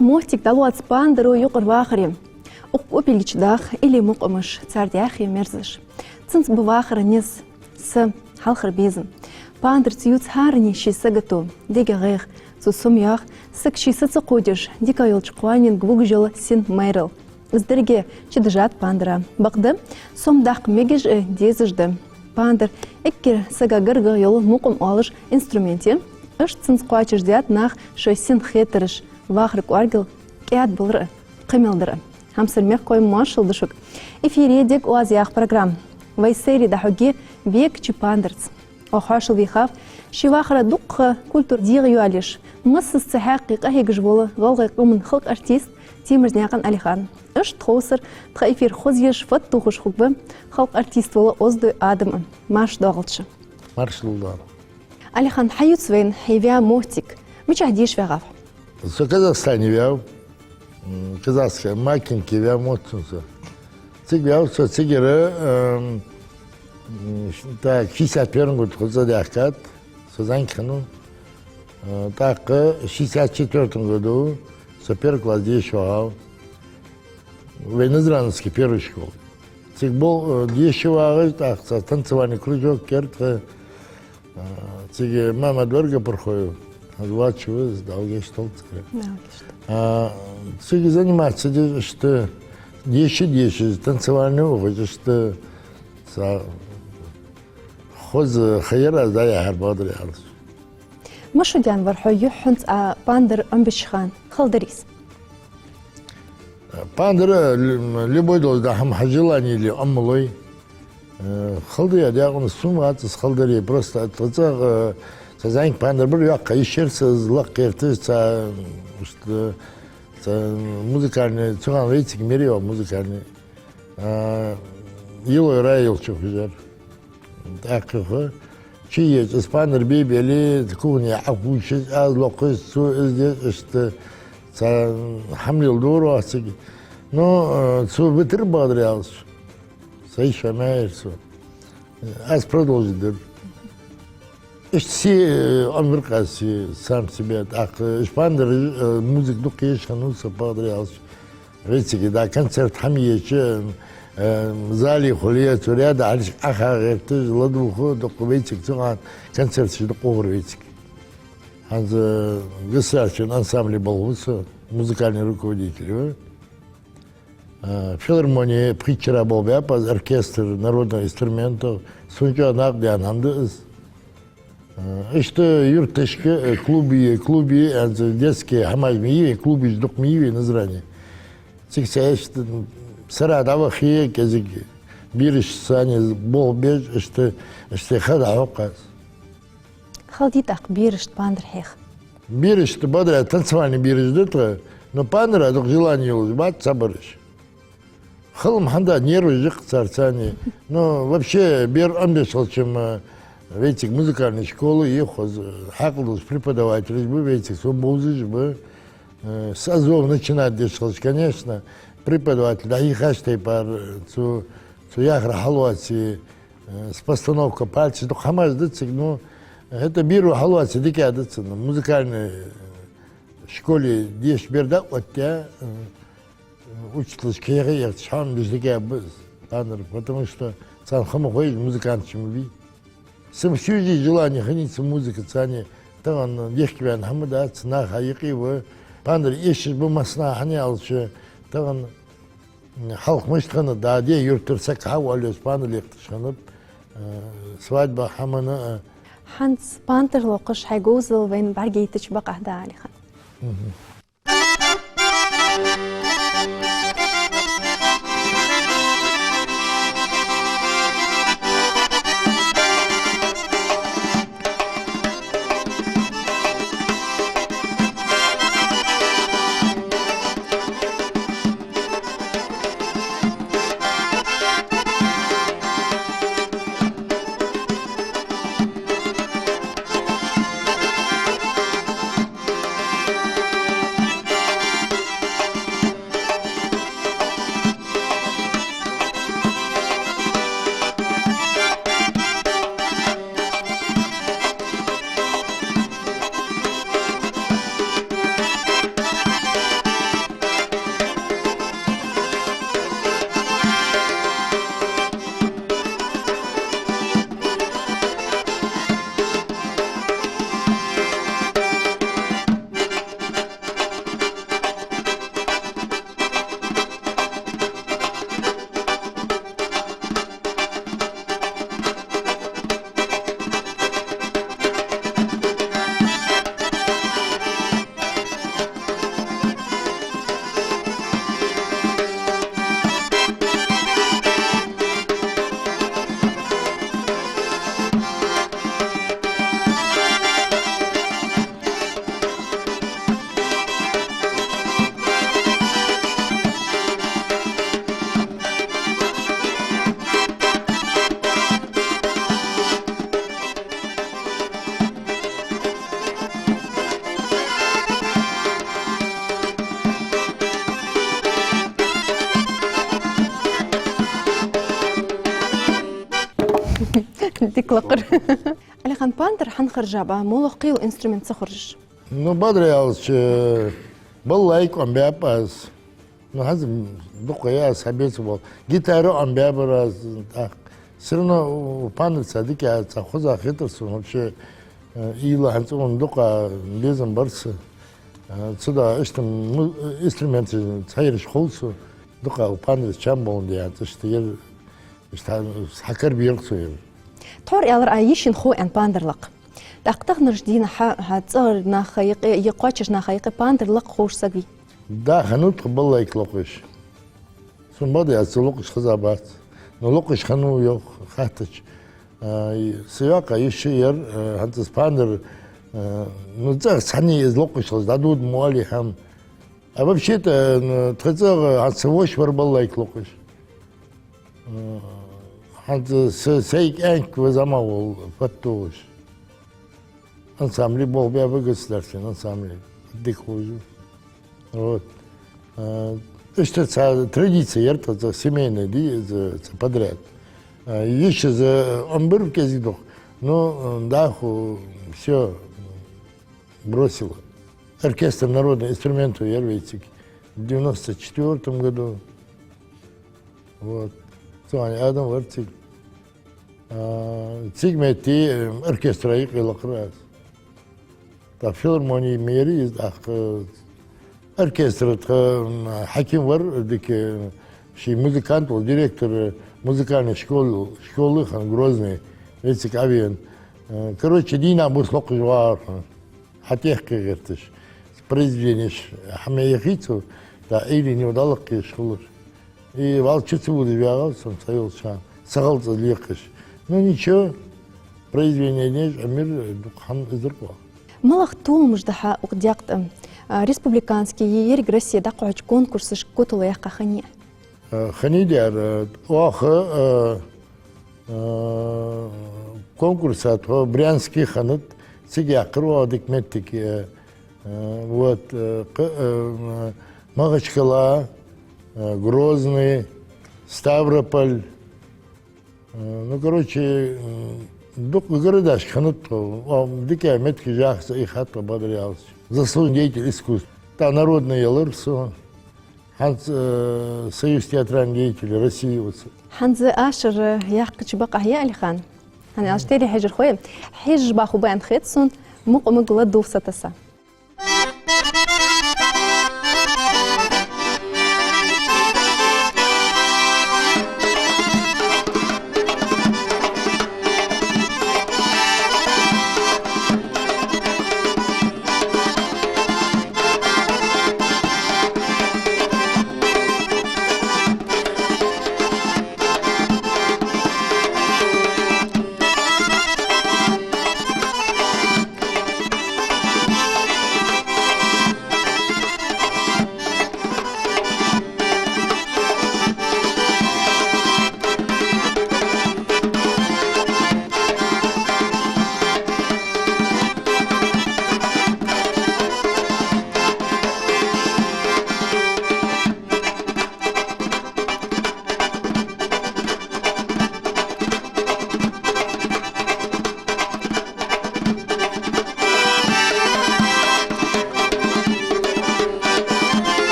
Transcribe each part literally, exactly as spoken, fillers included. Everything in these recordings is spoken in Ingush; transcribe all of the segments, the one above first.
Моттиг дӀалоац пандаро юкъара вахаре. Укх кӀопилгача даха или мукъамаш, цар даьхе мерзаш. Цунца ба вахара низ, са, хьалхара безам. Пандарца ювц хӀаране ший сагото, дега гӀайгӀа. Цо сомаяьх, саг ший са ца кховдаш, дика йолча кхоаненга вугаш йола син майрал. Из деррига чудужад пандара. Бакъда, сом даккха мегаш а, дезаш да. Пандар эггара сага гаргагӀа йола мукъам оалаш инструмент я. Иштта цунца кхоачашдаьд наха шоай сина хетараш, вахара кӀоаргал кӀаьда балар а, кхы мел дар а. Хьамсара мехкахой, моаршал да шуга. Эфире «Дега оаз» яха программа. Вай сайре дӀахьоргья векача пандарца. Оаха хьоашалгӀа вийхав ший вахара дуккха культура дегӀайоалаеш, массаза цхьаькха къахьегаш вола гӀалгӀай къаман халкъа артист Темирзнаькъан Алихан. Иштта тховсара тха эфир хозъеш, фаттухаш хургба халкъа артист вола Оздой Адам а. Марша доагӀалда шо. Маршал да. Алихан, хьаювц вайна хьо ваь моттиг. Мичахьа деша ваьгӀав хьо? Со Казахстане ваьв. М, казахская Макинке ваь моттиг да са. Цига ваьв со, цигара, эм, м, так, шестьдесят первом году тхо цӀадаьхкад, со зӀамига хиннав. Э, тӀаккха шестьдесят четвёртом году со первый класс деша ваьгӀав. Вай Назрановски первая школа. Цига бо-, э, деша вагӀаш, тӀаккха цхьа танцевальный кружок кертта. А, цига Мамадвар Гапархоев, хӀанз вац ше, из Дала гешт долда цунна. Дала гешт. А, цига заниматься деш, иштта деша, деша, танцевальный ухаш, иштта цхьа хоза ха яр аз дӀаяхьар, бакъдар аьлча. Масса шу даьнна вар хьо юххьанца а пандар Ӏомабеш хана? Хала дарий из? Пандар, лю-, любой долаш да хӀама, хьа желание ли Ӏомалой. Э, хала да е декъана сона вац из хала дари, просто тха цӀагӀа, э, цхьа зӀамига пандар бар, йоккха йиш яр са из лакха гӀерташ, цхьа, э, цхьа музыкальный, цу хана вайцига мери йоагӀа музыкальный. А, йилой рай йолча хужар. ТӀаккха хӀа, чу еча, из пандар бе-беле, кухне Ӏохувшаш, аз локхаш, цо из деш, иштта цхьа хӀама леладора оаха цига. Ну, э, цо витар, бакъдар аьлча. Са йиш ма яр цо. Аз продолжить дир. Иштта се, э, Ӏомавир-кх аз се, сам себе. ТӀаккха уж пандараш, э, музыка дукха еш хиннав со, бакъдар аьлча. Вайцига, да, концерт хӀама еча, э, зале хуле, цу ряда хьалхашка Ӏоха гӀерташ, ладувгӀа, дукха вайцига цу хана концерташ дукха ухар вайцига. ХӀанз, э, государственный ансамбле болх бу со, музыкальный руководитель ва. Э, филармоне пхийтта шера болх баьб аз, оркестр народных инструментов, сона чӀоагӀа накъадаьнна хӀама да из. Э, иштта юрташка, э, клубе, клубе, э, детский хӀамаш ма йий вай, клубаш дукха ма йий вай Назране. Цига цхьа иштта сара дӀавахе, кӀезига берашца цхьана болх беш, иштта, иштта ха дӀахьокх аз. Хала дий тӀаккха берашта пандар хьеха? Берашта, бакъдар, танцевальный бераш да тха, но пандара дукха желание йолаш бац цхьабараш. Хала-м хӀама да, нерваш я-кх цар цхьана. Ну, вообще, бер Ӏомабеш хилча-м, вайцига музыкальный школа я хоза, хьаькъал долаш преподавателаш ба вайцига, сона бовзаш ба. Э, с азов начинать деш хилча, конечно, преподаватель дӀахьийхача тайпара, цу, цу яхар хьалоаце, э, с постановкой пальцев, дукха хӀамаш да цига, ну, это бер хьалоаце дика да цунна, музыкальный, э, школе деша бер дӀаоттаяь, э, учителашка хьеха а яхача, хьона беш дика ба из, пандар, потому что царна ха ма хой, музыканташ ма бий. Са всю жизнь желание хиннай цу музыкаца цхьана, тахан дехкеваьнна хӀама дац, наха юкъе ва, пандар эшаш ба массанахьа, хӀана аьлча, тахан хьалха мишта хиннад, да, де юртара саг хьа а воалаеш, пандар лехаш хиннаб, э, свадьбах хӀаманна а. ХӀанз пандар локхаш хьай говзал вайна бӀаргаяйтача бакъахьа да, Алихан. Мгм. Дика лакхара. Алихан, пандар хьанхаржа ба, моллагӀа кхыйола инструмент ца хержаш? Ну, бакъдар аьлча, балалайка Ӏомабаьб аз. Ну, хӀанз дукха я аз хьабеца бола. Гитара Ӏомабаьбар аз, тӀаккха. Всё равно у пандарца дика, цхьа хоза хетар сона вообще, э, уйла хӀанз цӀун дукха безам бар са. Э, цудухьа иштта му-, инструменташ цхьаераш хул сона, дукха у пандарца чам боландаь, иштта ер, иштта хьакарабергба со ер. Тхьовра аьлар, Ӏа йишийна хов аьнна пандар лакха. ТӀаккха таханарча дийнахьа хьа цӀагӀарча наха юкъе, е кхоачаш наха юкъе пандар лакха ховш саг вий? Да, хиннав тха балалайка локхаш. Сона бакъдар аьлча, локхаш хеза бац. Ну, локхаш хиннав йоах хаьттача. А, и, са йоккха йиша яр, а, хӀанз из пандар, а, ну, цӀагӀа цхьанне из локхаш хилча, дӀадода ма оалий хӀама. А вообще-то, ну, тха цӀагӀа хӀанз са воша вар балалайка локхаш. А, хӀанз са, сай кӀаьнк ва зӀамагӀа вола, фаттугӀаш. Ансамбли болх баьб, государственный ансамбли. Дика хожу. Вот. А, иштта цхьа традици яр тха, цхьа семейный ди, из цхьа подряд. А, йишас Ӏомабир кӀезига дукха. Ну, дӀахо всё бросила. Оркестр народных инструментов яр вай цига в девяносто четвёртом году. Вот. Цу хана Адам вар цига. А, цига метте, э, оркестра юкъе лакхар аз. ТӀаккха филармоне ма яр из, тӀаккха, э, оркестра тха, м, хьаким вар, дика, э, ший музыкант вар, директор, э, музыкальной школы, школы хиннав Грозный, вай цига Ӏовена. Э, короче, дийнахьа-бус локхаш вагӀар хиннав. ХьатӀехка гӀерташ, произведенеш хьа ма яхийта цо, тӀаккха Ӏуйранна дӀалакхъеш хулар. И валча ца вузаш вагӀар сона цхьайолча хана, са гӀалцӀа лекхаш. Ну, ничего, произведенеш Ӏомабир, дукха хӀама эзар кхоа. МалагӀа толамаш да хьа укх декъе тӀа? А, республиканский, е ерригроссия дӀакхухьача конкурсашка котало яьккха хиннай? Э, хиннай дера, э, оаха, э, э, конкурса тхо Брянске хиннад, цига яьккхар оаха дика моттиг, э, э, вот, э, кх-, э, Махачкала, э, Грозный, Ставрополь. Э, ну, короче, м, дукха городашка хиннад тхо, оаха дика моттигаш яхац, и хатта бакъдар аьлча. Заслуженный деятель искусств. ТӀаккха народный ялар со. ХӀанз, э, Союз театральных деятелей России ва со. ХӀанз ашар яьккхача бакъахьа я, Алихан? ХӀана аьлча телехьежархой хьежаш ба хьо баьнна хет сона, мукъамага ладувгӀа сатувса.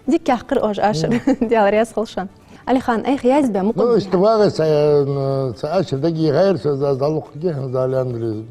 Дика яьккхар оаш ашар. Мм. Даьла раьза хилва шоана. Алихан, айхьа язбе мукъа. Ну, иштта вагӀа са, э, са ашар даги гӀайра со, за, за лукхаге, за Леандри.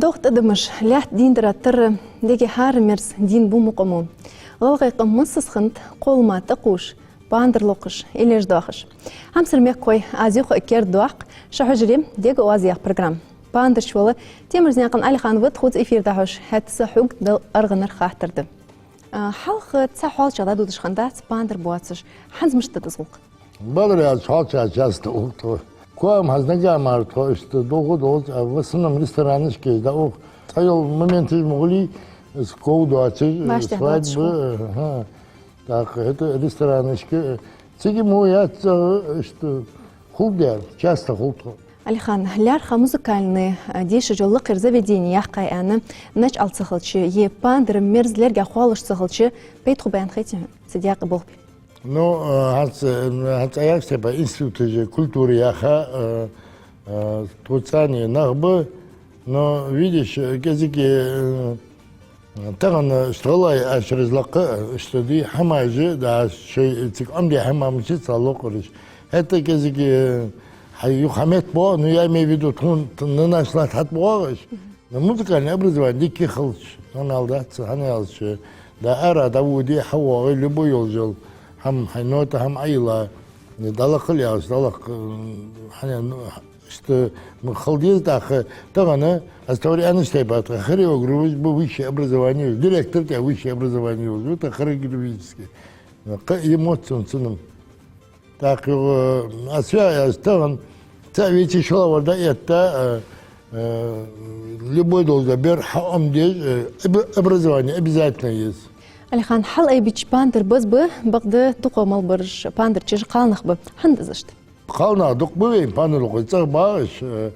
Дохк тӀадамаш, лаьтта дийна дар тара, дега хӀара мерза дийна бу мукъамо. ГӀалгӀай къам массаза хиннад кхоллама тӀакхувш, пандар локхаш, иллеш доахаш. Хьамсара мехкахой, аз юха а кердадоаккх шун хьужаре «Дега оаз» яха программа. Пандарча вола Темирзнаькъан Алихан ва тхоца эфир дӀахьош, хӀаьта са хьога дала аргӀанара хаттар да. А, хьалха цхьа хьоалчагӀа дӀадодаш хиннадац пандар боацаш. ХӀанз мишта да из гӀулакх? Балар яц, хьоалчагӀа часто укх тхо. Коа-м хӀанз нагахь мара тхо иштта дулх долаш, а в основном ресторанашка из дӀаух. Цхьайола моменташ ма хулий, из ков доацаш, башха свадьба, доацаш хул. Аха. ТӀаккха хӀаьта ресторанашка, цига мо яц, а, иштта хул дер, часто хул тхо. Алихан, лаьрххӀа музыкальни, а, дешаш йола лакхера заведени яьккхай аьнна, начӀал ца хилча, е пандара мерза лергах хоалуш ца хилча, пайда хургбаьннаб хетий хьона цу даькъе болх бе? Ну, а, хӀанз, а, хӀанз Ӏа яхача тайпара институташ культуры яха, а, а, тхоца цхьана нах ба, но, видишь, кӀезига, а, тахан иштта гӀалгӀай ашараз лакха, иштта ди хӀамаш да, шоай цига Ӏомаде хӀама мича ца локхараш. ХӀаьта кӀезига, хьай юха хьаметтабоагӀа, ну, я имею в виду, тхона т-, на наш лат хьатӀабоагӀаш. Но музыкальное образование дика хилча, хӀана аьлча дац, хӀана аьлча, да ара дӀаводе, хьавоагӀе, любой йолча хӀама, хьай нота хӀама Ӏайилла, дӀалакхал яхаш, дӀалакха, хӀана, ну, Иштта ма хила деза тӀаккха, тахан аз тхьовра аьннача тайпара, тха хореографаш ба высшее образование йолаш, директор тӀа высшее образование йолаш ва, тха хореографически. Кхы а е мотт цун цунам. ТӀаккха юха, аз фу яхар, аз тахан цаӀ веце шоллагӀвар дӀаэтта, а, а, любой долча бер хьаӀомадеш, а, об-, образование обязательно еза. Алихан, хьалайбича пандар база ба, бакъда дукха мел бараш пандар чура кхалнах ба. ХӀана да из иштта? Кхалнах дукха ба вай пандар локхаш, цӀагӀа багӀаш, э,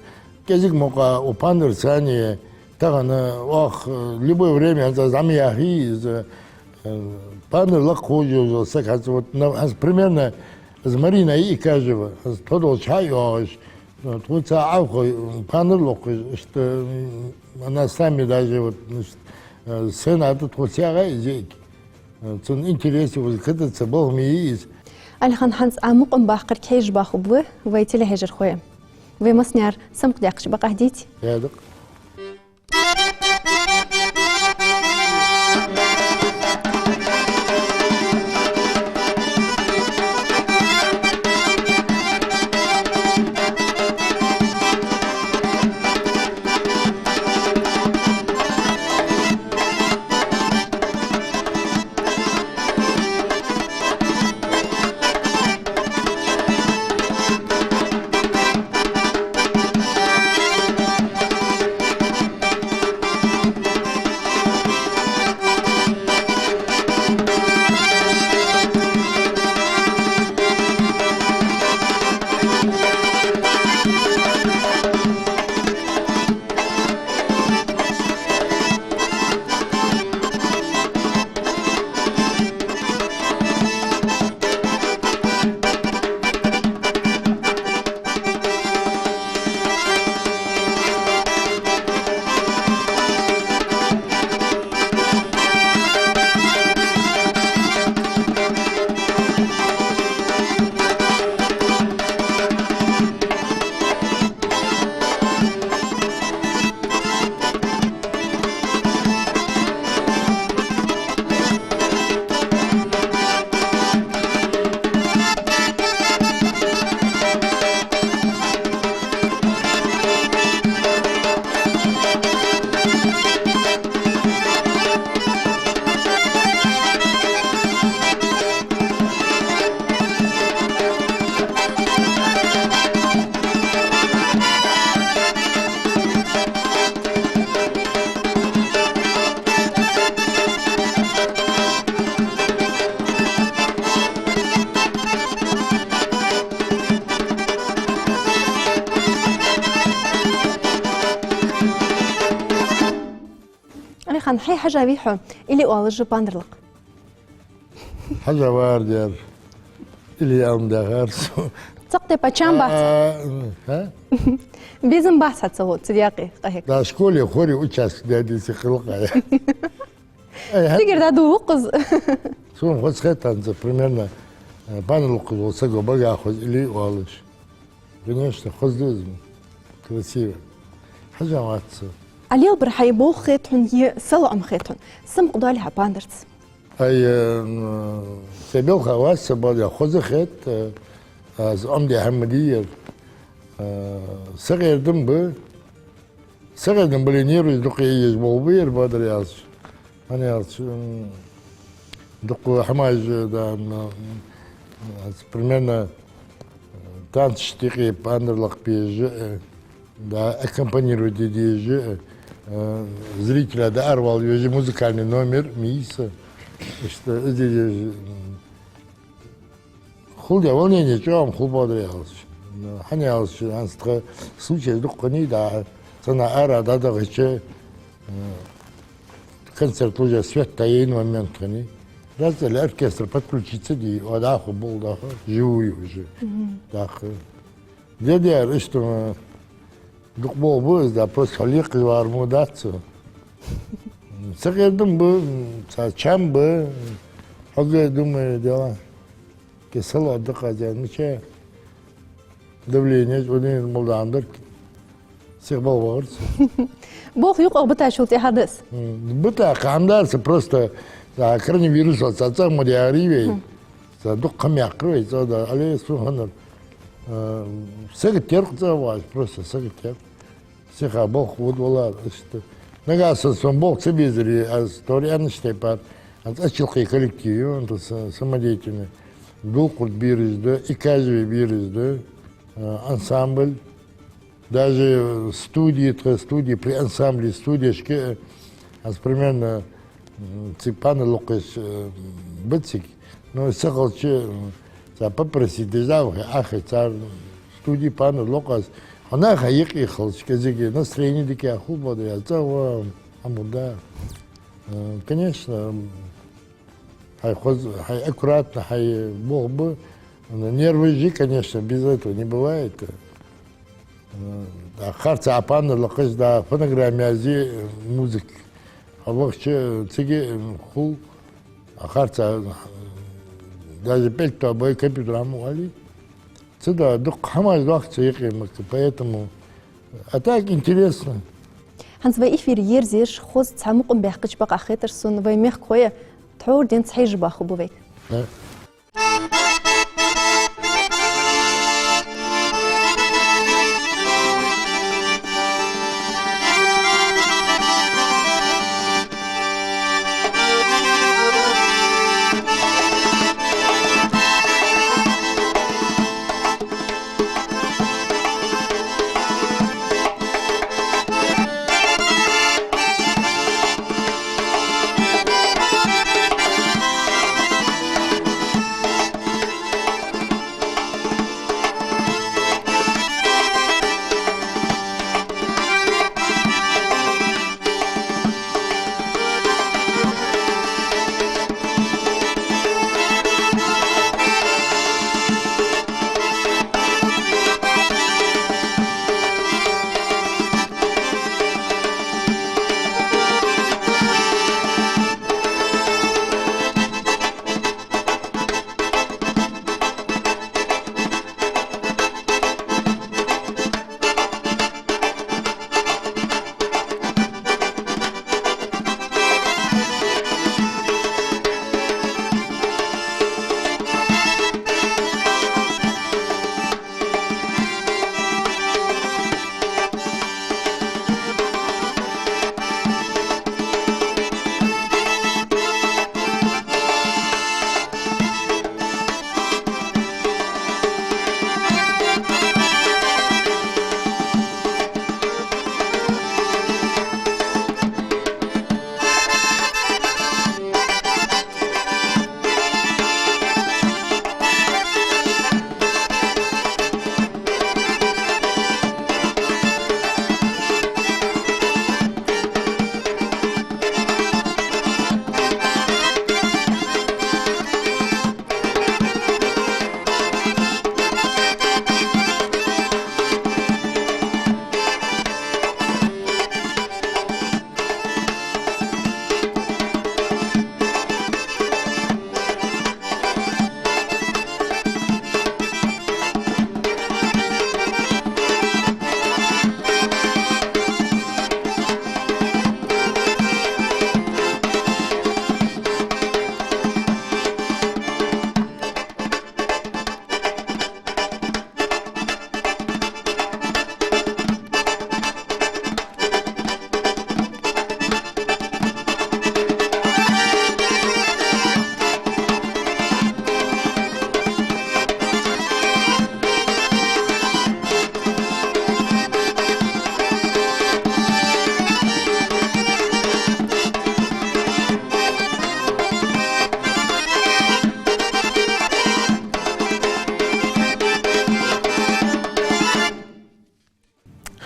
кӀезига мукъагӀа укх пандарца цхьана тахан, э, оаха, э, любое время хӀанз аз зӀамига яхий из, э, пандар лакха ховш йола саг хӀанз вот, на-, хӀанз примерно из Марина Икажева, хӀанз тхо долча хьа а йоагӀаш, э, тхоца Ӏовхой, э, пандар локхаш, иштта, м, она с нами даже вот, значит, э, сцена тӀа тхоца ягӀа из егг. Цун интерес ва, кадаца балха ма йий из. Алихан, хӀанз Ӏа мукъам баккхарга хьежаш ба хӀаьта вай телехьежархой. Вай массане а самукъадаьккхача бакъахьа дийца. Ядакъ. Алихан, хьай хьажа вий хьо илли оалаш пандар лакха? Хьажа вар дер. Илли аьнна дагӀар со. Цхьаккха тайпара чам бац. А, хӀа? Безам бац хьа цу, цу даькъе къахьег. Да, школе хӀара участок даьдеце хилкъая. Ай, хӀа? Цигара дӀадувл укхаза. Сона хоза хет хӀанз, примерно, э, пандар локхаш вола саг багахьа хоза илли оалаш. Конечно, хоза да из. Красиво. Хьажа вац со. Ӏа лелабар хьай болх хет хьона е салоӀам хет хьона? Самукъадоале хьа пандарца. Ай, э, м, се белха вац са бада, хоза хет, э, аз Ӏомаде хӀама дий ер. Э, сагӀердам ба, сагӀердам бале, нерваш дукха еш болх ба ер, бадар аьлча. ХӀана аьлча, м, дукха хӀамаш, да, м, аз примерно, э, танцаш тӀа юкъе пандар лакхбеш, э, да, аккомпанировать де дезаш, э, зрителя да аравала везаш музыкальный номер, миса. Иштта, из дезаш, м, хул де волнение чӀоагӀа хул, бадар аьлча. Ну, хӀана аьлча, хӀанз тха случай дукха хиннай, да, цхьанне ара дӀадахача, э, концерт уже свет тӀаена момент хиннай. Раз или оркестр подключиться дий, о, даха, бул даха, живую уже. Мгм. Даха. Де дер, иштта, м, дукха болх ба из, да, просто хьо лекхаш вар мо дац. СагӀердам ба, м, цхьа чам ба, хьога, думаю, дела. Ке салоӀа дакъа зен, мича давление, один молдандар, сих бал варц. Болх юкъах битачул тӀехьа дас? М, бита хӀама дар са просто, да, коронавирус, цхьа цӀагӀа ма дияри вай. Мгм. Цхьа дукха хӀама яьккхар вай, цӀагӀа да, але су ханар. Э, сагатер цӀагӀа ваш, просто сагатер. Сиха болх вуд валар, иштта. Нагахьа санна сона болх ца безаре, аз тори аьннача тайпара, аз Ачалкхе коллектив я, он са-, самодеятельный. Дулкхурт бераш да, Иказеви бераш да, э, ансамбль. Даже студия, тха студия, при ансамбле студешка, э, аз примерно, м, цига пандар локхаш, э, ба цига. Но сахалча, м, цар попросить деза вахе, ахе цар студия пандар локх аз. Хьо наха юкъе хилча, кӀезига настроение дика хул, бадар аьлча, цӀагӀа ва, амуда. Э, конечно, м, хьай хоза, хьай аккуратно, хьай болх ба. Нервы же, конечно, без этого не бывает. Э, да, харца пандар лакхаш, да, фонограмме язъе, э, музыка. Хьо вахача, э, цига, э, хул, а харца, э, даже пӀелг тоабе компьютера хӀама оале. Цу да дукха хӀамаш доахк цу юкъе ма-кх, поэтому, а так интересно. ХӀанз вай эфир ерзаеш, хоза цхьа мукъам баьккхача бакъахьа хетар сона, вай мехкахой тхьовра денз хьежа баху ба вайга. Да.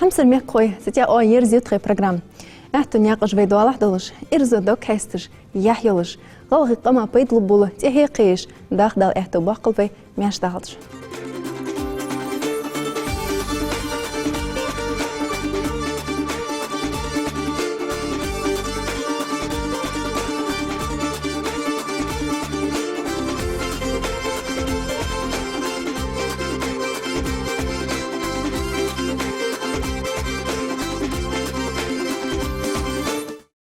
Хьамсара мехкахой, цу тӀа оаха ерзаю тха программа. Аьттув, наькъаш вай доалахьа долаш, ираз дог хьесташ, яхь йолаш, гӀалгӀай къаман пайда лургбола тӀехье кхееш, даха Дала аьттув боаккхалба вай, маьрша дахалда шо.